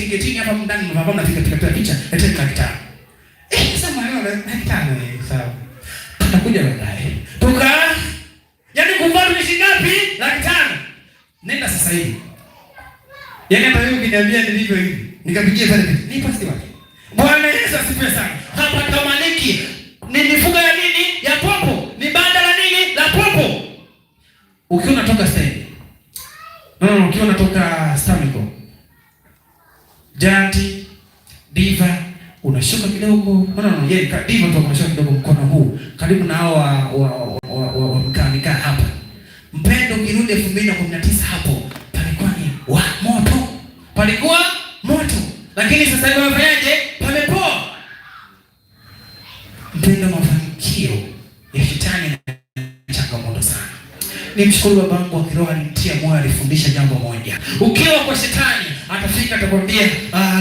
getini hapa ndani mnavaa mnapiga piga piga picha, leteni 500,000. Sasa mwalimu 500,000 sawa. Tutakuja baadaye. Tuka yaani kuvaa ni shilingi ngapi? 500,000. Nenda sasa hivi. Yaani hata mimi ukiniambia nilivyo hivi, nikapigie pale picha. Ni pasi wapi? Bwana Yesu asifiwe sana. Hapa tamaniki ni mifugo ya nini? Ya popo. Ni banda la nini? La popo. Ukiwa unatoka stendi. No, ukiwa unatoka Stamico. Giant, Diva, unashuka kidogo. No, yeah, Diva tu unashuka kidogo mkono huu. Karibu na hao wa mkaa mikaa hapa. Mpendo, ukirudi 2019 hapo palikuwa ni wa moto. Palikuwa moto. Lakini sasa hivi wamefanyaje? Pamepoa. Mpendo, mafanikio ya shetani na changamoto sana. Nimshukuru babangu wa kiroho, alinitia moyo, alifundisha jambo moja. Ukiwa kwa shetani atafika atakwambia, ah,